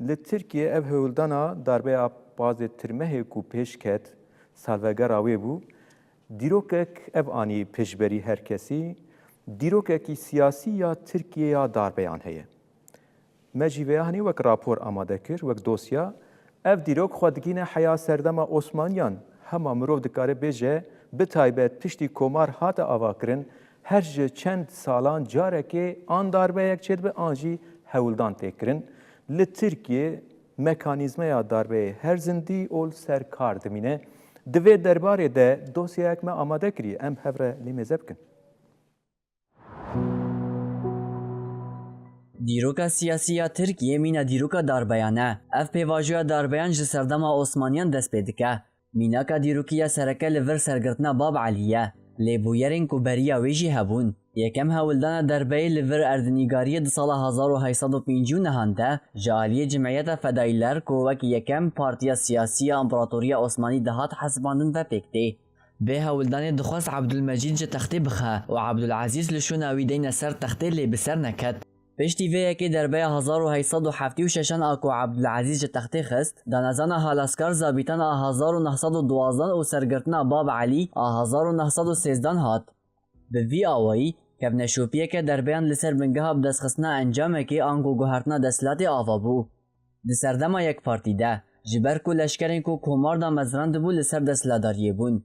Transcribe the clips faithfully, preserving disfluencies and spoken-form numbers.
Li Tirkiyê ev hewldana darbeya pazdeh Tîrmehê ku pêş ket, salvegera wê bû, dîrokek ev anî pêşberî her kesî, dîrokekî siyasî ya Tirkiyê ya darbeyan heye. Me jî vêya hanî wek rapor amade kir, wek dosya. Ev dîrok xwe digîne heya serdema Osmaniyan. Hema mirov dikare bêje, bi taybet piştî komar hate avakirin, her ji çend salan carekê an darbeyek çêdibe, an jî hewldan tê kirin. Li Tirkiyê mekanîzmeya darbeyê her zindî û li ser kar dimîne. Di vê derbarê de dosyayek me amade kiriye, em hev re lêmêze bikin. Dîroka siyasî ya Tirkiyê mîna dîroka darbeyan e. Ev pêvajoya darbeyan ji serdema Osmaniyan dest pê dike. Mînaka dîrokî ya sereke li vir sergirtina Bab Elî ye. Lê bûyerên ku beriya wê jî hebûn. Yekem hewldana derbeyê li vir erdnîgariyê di sala hezar û heyt sed û pêncî û nehan de ji aliyê Cimiyeta Fedailer ku wek yekem partiya siyasî ya Împaratoriya Osmanî dihat hesibandin ve pêk tê. Vê hewldanê dixwest Ebdulmecîd ji textê bixe û Ebdulezîz li şûna wî deyne ser textê, lê bi ser neket. Piştî vê yekê derbeya hezar û heyt sed û heftê û şeşan a ku Ebdulezîz ji textê xist, danezana halaskar zabîtan a hezar û neh sed û duwazdan û sergirtina Bab Elî a hezar û neh sed û sêzdan hat. Bi vî awayî, kevneşopiyeke derbeyan li ser bingeha bidestxistina encamekê ango guhertina desthilatê ava bû. Di serdema yekpartî de, ji ber ku leşkerên ku komar damezrandibû li ser desthilatdariyê bûn.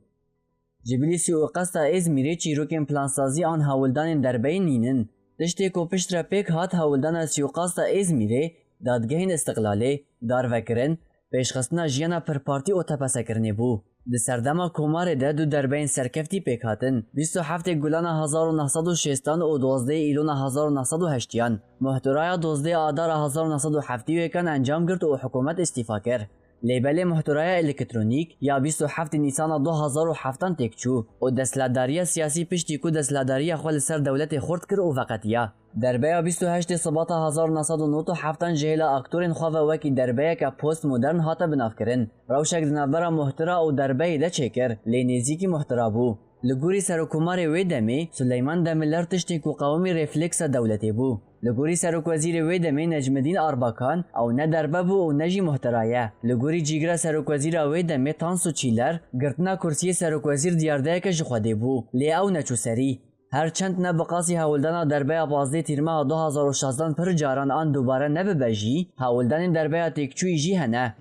Ji bilî sûîqasta Êzmîrê çîrokên plansazî an hewldanên derbeyê nînin. Tiştê ku piştre pêk hat hewldana sûîqasta Êzmîrê, dadgehên Îstiqlalê, darvekirin, pêşxistina jiyana pirpartî û tepesekirinê bû. Di serdema komarê de du derbeyên serkeftî pêk hatin, bîst û heftê Gulana hezar û neh sed û şêstan û duwazdehê Îlona hezar û neh sed û heştiyan. Muhtiraya duwazdehê Adara hezar û neh sed û heftê û yekan encam girt û hikûmet îstîfa kir. Lê belê muhtiraya elektronîk ya bîst û heftê Nîsana du hezar û heftan têk çû û desthilatdariya siyasî piştî ku desthilatdariya xwe li ser dewletê xurt kir û veqetiya. Derbeya bîst û heştê Sibata hezar û neh sed û nod û heftan ji hêla aktorên xwe ve wekî derbeyeke postmodern hate binavkirin. Rewşek di navbera muhtira û derbeyê de çêkir, lê nêzîkî muhtira bû. Li gorî serokkomarê wê demê, Suleyman Demirler tiştên ku qewimî refleksa dewletê bû. Li gorî serokwezîrê wê demê Necmidîn Arbakan, ew ne derbe bû û ne jî muhtira ye. Li gorî cîgira serokwezîra wê demê Tansu Çîler, girtina kursiyê serokwezîr diyardeyeke ji Xwedê bû, lê ew neçû serî. Her çend ne bi qasî hewldana derbeya pazdeh Tîrmeha du hezar û şazdan pir caran an dubare nebibe jî, hewldanên derbeya têkçûyî jî hene.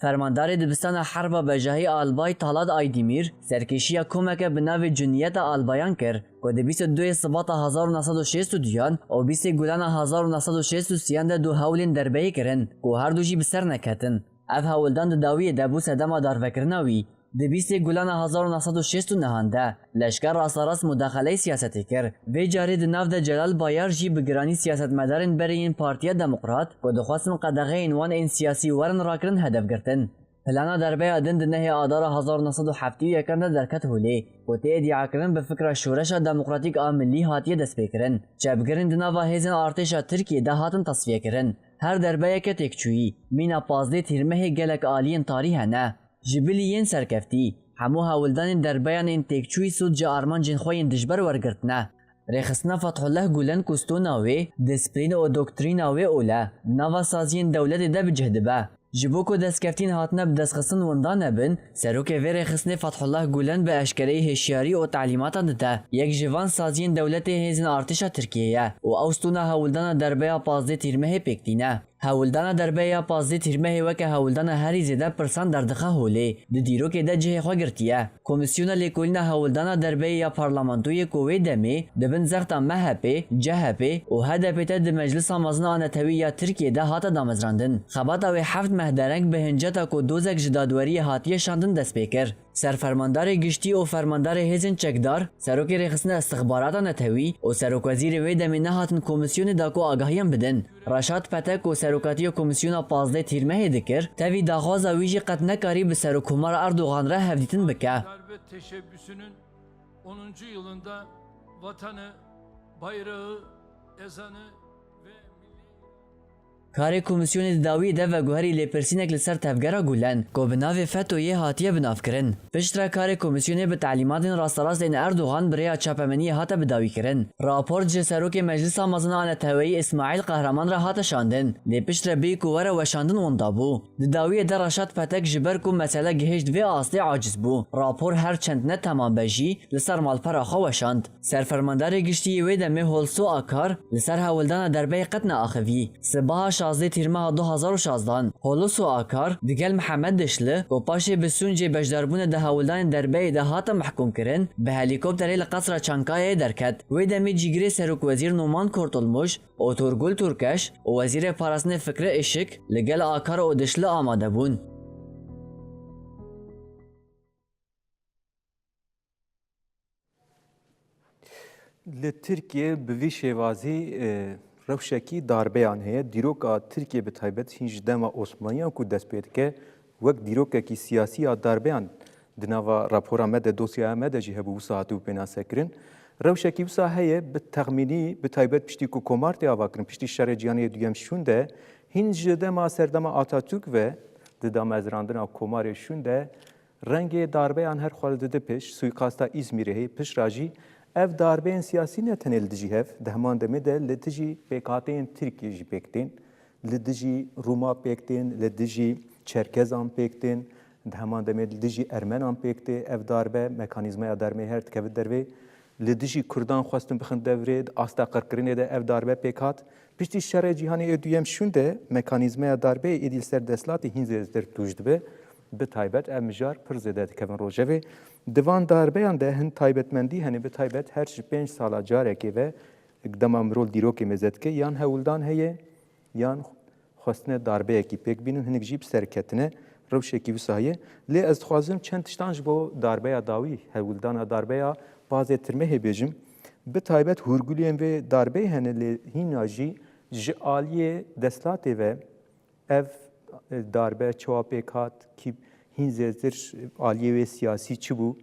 Fermandarê dibistana herba bejahî Albay Talat Aydemir serkêşiya komeke bi navê Cuniyeta Albayan kir, ku di bîst û duyê Sibata hezar û neh sed û şêst û duyan û bîstê Gulana hezar û neh sed û şêst û sêyan de du hewlên derbeyê kirin, ku her du jî bi ser neketin. Ev hewldan di dawiyê de bû sedema darvekirina wî. Di bîstê Gulana hezar û neh sed û şêst û nehan de, leşker rasterast mudaxeleyê siyasetê kir. Vê carê di nav de Celal Bayar jî bi giranî siyasetmedarên berê yên Partiya Demokrat ku dixwestin qedexeyên wan ên siyasî werin rakirin hedef girtin. Plana derbeya din di nehê Adara hezar û neh sed û heftê û yekan de derket holê ku tê îdiakirin bi fikra Şoreşa Demokratîk a Millî hatiye destpêkirin. Çepgirên di nava hêzên artêşa Tirkiyê de hatin tesfiyekirin. Her derbeyeke têkçûyî, mîna pazdeh Tîrmehê gelek aliyên tarî hene. Ji bilî yên serkeftî, hemû hewldanên derbeyan ên têkçûyî sûd ji armancên xwe yên dijber wergirtine. Rêxistina Fethullah Gulen ku stona wê, disîplîn û doktrîna wê ol e, di nava saziyên dewletê de bi cih dibe. Ji bo ku destkeftiyên hatine bidestxistin winda nebin, serokê vê rêxistinê Fethullah Gulen bi eşkereyî hişyarî û telîmatan dide. Yek ji van saziyên dewletê hêzên artêşa Tirkiyê ye û ew stona hewldana derbeya pazdeh Tîrmehê pêk tîne. Hewldana derbeyê ya pazdeh Tîrmehê weke hewldana herî zêde pirsan derdixe holê, di dîrokê de cihê xwe girtiye. Komîsyona Lêkolîna Hewldana Derbeyê ya Parlamentoyê ku wê demê di bin zexta M H P, C H P û H D P de di Meclisa Mezin a Netewî ya Tirkiyê de hate damezrandin. Xebata wê heft meh dereng bi hinceta ku dozek ji dadweriyê hatiye şandin dest pê kir. Serfermandarê Giştî û Fermandarê Hêzên Çekdar, Serokê Rêxistina Îstixbarata Netewî û Serokwezîrê wê demê nehatin komîsyonê de ku agahiyan bidin. Reşat Petek ku serokatiya Komîsyona pazdeh Tîrmehê dikir, tevî daxwaza wî jî qet nekarî bi Serokkomar Erdogan re hevdîtin bike. Darbe teşebbüsünün onuncu yılında vatanı, bayrağı, ezanı ve milli Karê komîsyonê di dawiyê de veguherî lêpirsînek li ser tevgera Gulen, ku bi navê FETOyê hatiye binavkirin. Piştre karê komîsyonê bi telîmatên rasterast ên Erdogan bi rêya çapemeniyê hate bidawîkirin. Rapor ji serokê Meclisa Mezin a Neteweyî Îsmaîl Qehreman re hate şandin, lê piştre bêyî ku were weşandin wenda bû. Di dawiyê de Reşat Petek ji ber ku mesele gihişt vê astê aciz bû, rapor her çend ne temam be jî li ser malpera xwe weşand. Serfermandarê giştî yê wê demê Holso Akar li ser hewldana derbeyê qet neaxivî. Sibaha şazdeh Tîrmeha du hazar û şazdan, Holoso Akar digel Mihemed Dişli, ku paşê bi sûncê beşdarbûnê di hewldanên derbeyê de hate mehkûmkirin, bi helîkopterê li qesra Çankayayê derket. Wê demê cîgirê serokwezîr Numan Kurtulmuş, Oturgul Türkeş û Wezîrê Parastinê Fikri Işık li gel Akar û Dişli amade bûn. Li Tirkiye bi vî şêwazî, e, rewşekî darbeyan heye. Dîroka Tirkiye bi taybet hîn ji dema Osmaniyan ku dest pê dike, wek dîrokekî siyasî ya darbeyan di nava rapora me de, dosyaya me de jî hebû, wisa hatibû pênasekirin. Rewşekî wisa heye, bi texmînî, bi taybet piştî ku Komar tê avakirin, piştî Şerê Cîhanê yê Duyem şûnde, hîn ji dema serdema Atatürk ve di damezrandina Komarê şûnde, rengê darbeyan her xwe dide pêş, suîkasta Îzmîrê heye, piştra jî ev darbeyên siyasî ne tenê li dijî hev, di heman demê de li dijî pêkhateyên Tirkiyê jî pêk tên, li dijî Rûma pêk tên, li dijî Çerkezan pêk tên, di heman demê li dijî Ermenan pêk tê. Ev darbe, mekanîzmaya darbeyê her dikeve dervê, li dijî Kurdan xwestin bixin devrê, di asta qirkirinê de ev darbe pêk hat. Piştî Şerê Cîhanê yê Duyem şûnde mekanîzmaya darbeyê êdî li ser desthilatê hîn zêdetir tûj dibe. Bi taybet ev mijar pir zêde dikevin rojevê. Di van darbeyan de hin taybetmendî hene, bi taybet her ji pênc sala carekê ve dema mirov dîrokê mêze dike, yan hewldan heye, yan xwestine darbeyekî pêk bînin, hinek jî bi serketine rewşekî wisa heye. Lê ez dixwazim çend tiştan ji bo darbeya dawî, hewldana darbeya pazê Tirmehê bêjim. Bi taybet hûrguliyên vê darbeyê hene, lê hîna jî ji aliyê desthilatê ve ev darbe çawa pêk hat, kî hîn zêdetir aliyê wê siyasî çi bû?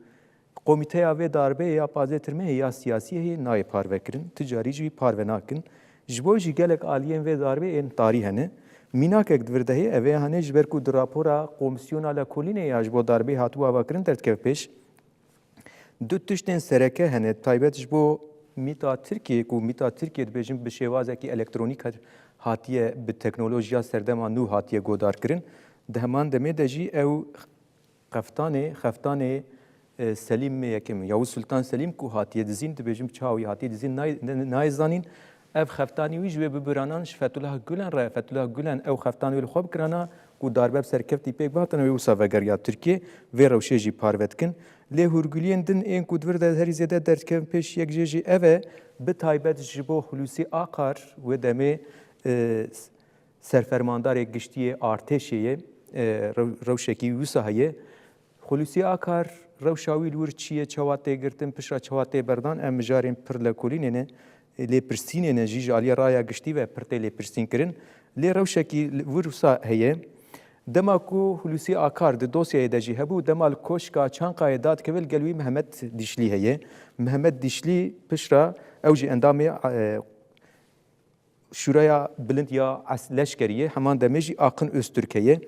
Komîteya vê darbeyê ya pazê Tirmehê ya siyasî heye, nayê parvekirin, ti carî jî parve nakin. Ji bo jî gelek aliyên vê darbeyê ên tarî hene. Mînakek di vir de heye, ev ê hane ji ber ku di rapora Komîsyona Lekolînê ya ji bo darbeyê hatibû avakirin derdikeve pêş. Du tiştên sereke hene, taybet ji bo mîta Tirkiyê, ku mîta Tirkiyê dibêjin bi şêwazekî elektronîk hatiye, bi teknolojiya serdema nû hatiye godarkirin. Di heman demê de jî ew Xeftanê, xeftanê, e, Selîmê Yekem, Yavuz Sultan Selîm ku hatiye dizîn, dibêjin bi çawa wî hatiye dizîn, nay-, ne-, nayê zanîn. Ev xeftanî wî ji wê bibiranan ji Fethullah Gulen re, Fethullah Gulen ew xeftan wê li xwe bikirana ku darbe bi serkeftî pêk bihatina wê wisa vegeriya Tirkiyê, vê rewşê jî parve dikin. Lê hûrguliyên din ên ku di vir de herî zêde derdikevin pêş, yek jê jî ev e, bi taybet ji bo Hulusi Akar wê demê, e, serfermandarê giştî yê artêşê ye, e, rew-, rewşekî wisa heye. Xulûsî Akar, rewşa wî li wir çi ye, çawa tê girtin, piştre çawa tê berdan, em mijarên pir lekolînê ne, lêpirsînê ne jî ji aliyê raya giştî ve pir tê lêpirsîn kirin. Lê rewşekî li wir wisa heye. Dema ku Hulusi Akar di dosyayê de jî hebû, dema li Koşka Çankayê dadikeve, li gel wî Mehmet Dîşlî heye. Mehmet Dîşlî piştre ew jî endamê, e, Şuraya Bilind ya Es-, Leşkerî ye, heman demê jî Akın Öztürk heye.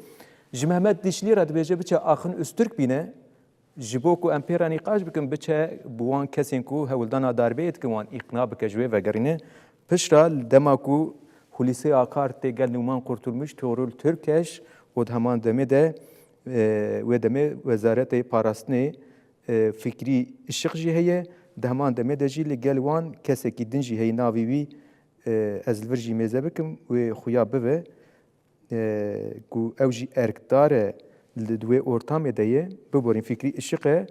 Ji Mehmet Dîşlî re dibêje biçe Akın Öztürk bîne, ji bo ku em pê re nîqaş bikin, biçe bi wan kesên ku hewldana darbeyê dikin, wan îqna bike, ji wê vegerîne. Piştre dema ku Hulusi Akar tê gel Numan Kurtulmuş, Tuğrul Türkeş û di heman demê de, e, wê demê Wezaretê Parastinê, e, Fikrî Işık jî heye. Di heman demê de jî li gel wan kesekî din jî heye, navê wî, e, ez li vir jî mêze bikim, wê xuya bibe, e, ku ew jî erkdar e, li di wê ortamê de ye. Biborîn, Fikrî Işık e,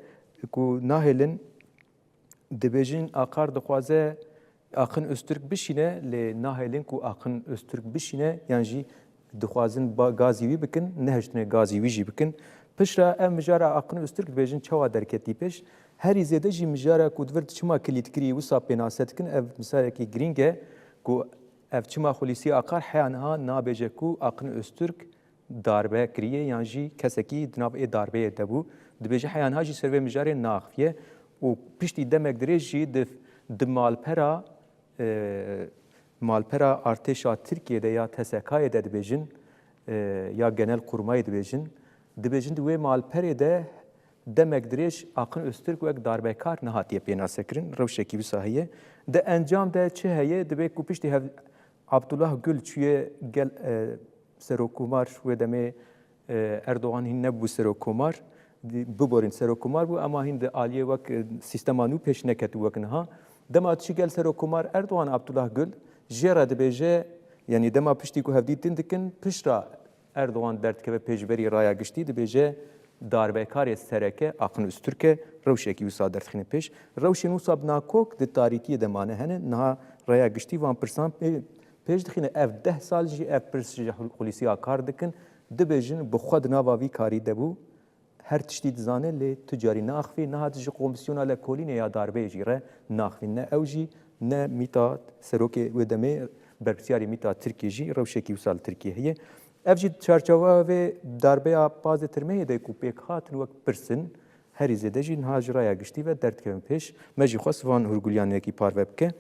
ku nahêlin, dibêjin Akar dixwaze Akın Öztürk bişîne, lê nahêlin ku Akın Öztürk bişîne, yan jî dixwazin ba-, gazî wî bikin, nehiştine gazî wî jî bikin. Piştre ev mijara Akın Öztürk dibêjin çawa derketî pêş. Herî zêde jî mijara ku di vir çima kilît kirî wisa pênase dikin, ev misalekî girîng e ku ev çima Xulîsî Akar heya niha nabêje ku Akın Öztürk darbe kiriye yan jî kesekî di nav ê darbeyê de bû. Dibêje heya niha jî ser vê mijarê naxifiye û piştî demek dirêj jî di, di malpera, e, malpera artêşa Tirkiyê de ya T S K'yê de dibêjin, e, ya Genelkurmayê dibêjin, dibêjin di wê malperê de demek dirêj Akın Öztürk wek darbekar nehatiye pênasekirin, rewşekî wisa heye. Di encam de çi heye? Dibê ku piştî hev-, Abdullah Gül çûye gel, e, Serokkomar wê demê, e, Erdogan hîn nebû serokkomar, di-, biborîn serokkomar bû, ema hîn di aliyê wek, e, sîstema nû pêş neketibû wek niha. Dema çi gel Serokkomar Erdogan, Abdullah Gül jê re dibêje, yanî dema piştî ku hevdîtin dikin, piştre Erdogan derdikeve pêşberî raya giştî, dibêje darbekarê sereke Akın Öztürk e, rewşekî wisa derdixîne pêş. Rewşên wisa bi nakok di tarîtiyê de mane hene, niha raya giştî van pirsan pê-, pêş dixîne. Ev deh sal jî ev pirs ji Xulîsiya kar dikin, dibêjin bi xwe di nava vî karî de bû, her tiştî dizane, lê tu carî naxivî, niha ji komîsyona lekolînê ya darbeyê jî re naxivî. Ne ew jî, ne mîta serokê wê demê, berpirsiyarê mîta Tirkiyê jî rewşekî wisa li Tirkiyê heye. Ev jî çarçoveya vê darbeya pazdeh Tirmehê de ku pêk hatin wek pirsin, herî zêde jî niha ji raya giştî ve derdikevin pêş. Me jî xwest van hûrguliyên wekî parve bike.